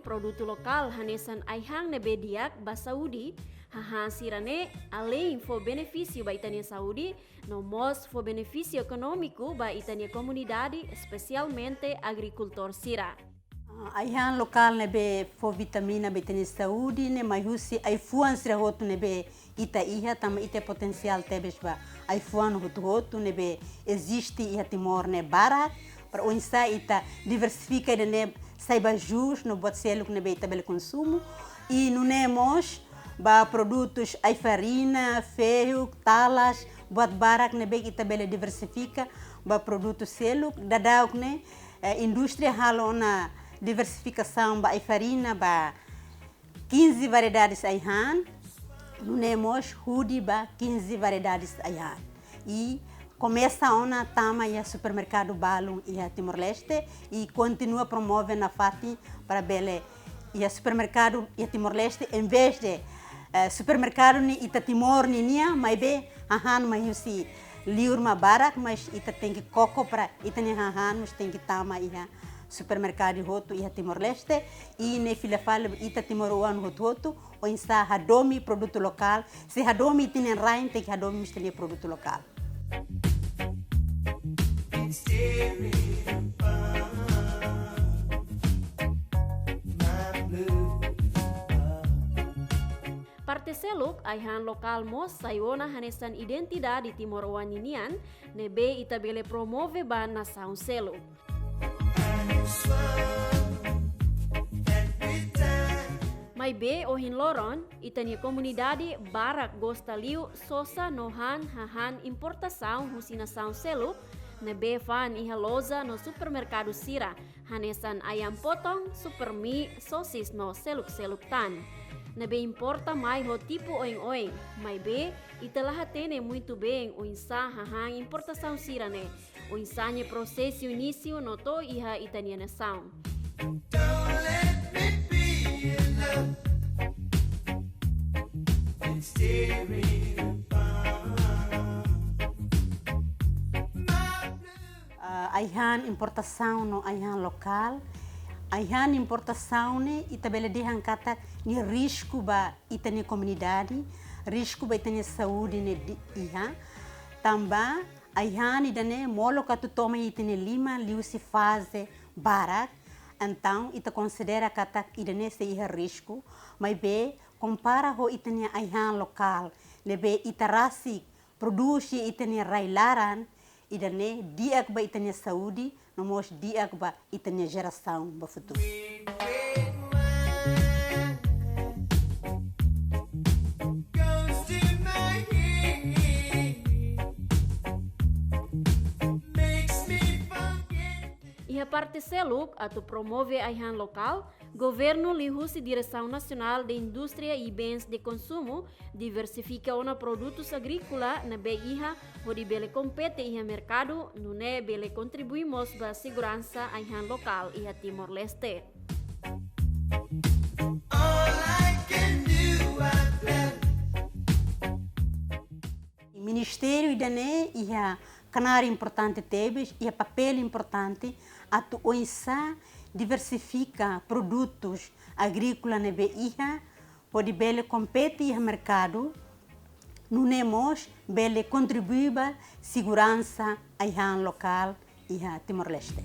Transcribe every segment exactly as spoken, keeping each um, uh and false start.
Produtu lokál hanesan ai-han ne'ebé di'ak ba saúde, hahán sira-ne'e alein fó benefísiu ba ita-nia saúde, no mós fó benefísiu ekonómiku ba ita-nia komunidade, espesialmente agrikultór sira. Ah, ai-han lokál ne'ebé fó vitamina ba ita-nia saúde ne'e mai husi ai-fuan sira hotu ne'ebé ita iha, tanba ita potensiál tebes ba ai-fuan hotu-hotu ne'ebé eziste iha Timor ne'e barak, para oinsá ita diversifika ida-ne'e sai ba jus no buat seluk ne'ebé ita bele konsumu. I nune'e mós ba produtus ai-farina, fehuk, talas, buat barak ne'ebé ita bele diversifika ba produtu seluk. Daudauk ne'e, eh, indústria halo ona diversifikasaun ba ai-farina, ba quinze variedades ai-han, nune'e mós hudi ba quinze variedades ai-han. I komesa ona tama iha supermerkadu balun iha Timor-Leste i kontinua promove nafatin para bele iha supermerkadu iha Timor-Leste, em vez de, eh, supermerkadu ne'e ita Timor ninian, maibé hahán mai husi liur mak barak, mas ita tenke koko para ita-nia hahán mós tenke tama iha supermerkadu hotu iha Timor-Leste, i ne'e fila fali ita timoroan hotu-hotu, oinsá hadomi produtu lokál, se hadomi ita-nia rain, tenke hadomi mós ita-nia produtu lokál. Parte seluk, ai-han lokál mós sai ona hanesan identidade timoroan ninian, ne'ebé ita bele promove ba nasaun seluk. Maibé ohin loron, ita-nia komunidade barak gosta liu sosa no han hahán importasaun husi nasaun seluk, ne'ebé fa'an iha loja no supermerkadu sira, hanesan ayam potong, supermi, sosis no seluk-seluk tan. Ne'ebé importa mai ho tipu oin-oin, maibé ita la hatene muitu been oinsá hahán importasaun sira-ne'e, oinsá nia prosesu inísiu no to'o iha ita-nia nasaun. Don't let me be alone. Been staring upon my blue. Ah, ai-han importasaun no ai-han lokál. Ai-han importasaun ne'e ita bele dehan katak nia risku ba ita-nia komunidade, risku ba ita-nia saúde ne'e di'ak iha. Tanba ai-han ida-ne'e molok atu toman iha ita-nia liman liuhusi faze barak, entaun ita konsidera katak ida-ne'e sei iha risku, maibé kompara ho ita-nia ai-han lokál, ne'ebé ita rasik prodús iha ita-nia rai-laran, ida-ne'e di'ak ba ita-nia saúde, no mós di'ak ba ita-nia jerasaun ba futuru. Iha parte seluk, atu promove ai-han lokál, governu liuhusi Diresaun Nasionál de Indústria i Bens de Konsumu diversifika ona produtus agríkola ne'ebé iha hodi bele kompete iha merkadu, nune'e bele kontribui mós ba seguransa ai-han lokál iha Timor-Leste. All I can do, I love. Ministériu ida-ne'e iha knaar importante tebes, iha papél importante atu oinsá diversifika produtus agríkola ne'ebé iha, hodi bele kompete iha merkadu, nune'e mós bele kontribui ba seguransa ai-han lokál iha Timor-Leste.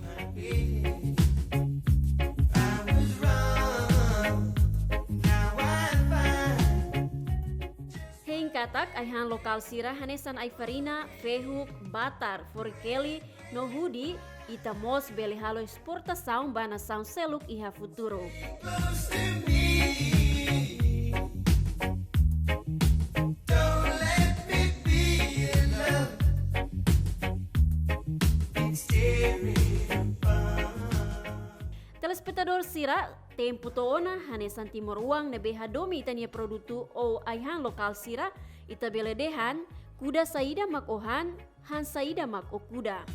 Hein katak ai-han lokál sira hanesan ai-farina, fehuk, batar, forikeli, no hudi, ita mós bele halo esportasaun ba nasaun seluk iha futuru. Telespetadór sira, tempu to'o ona, hanesan timoroan ne'ebé hadomi ita-nia produtu ou ai-han lokál sira, ita bele dehan, kuda saida mak ó han, han saida mak ó kuda.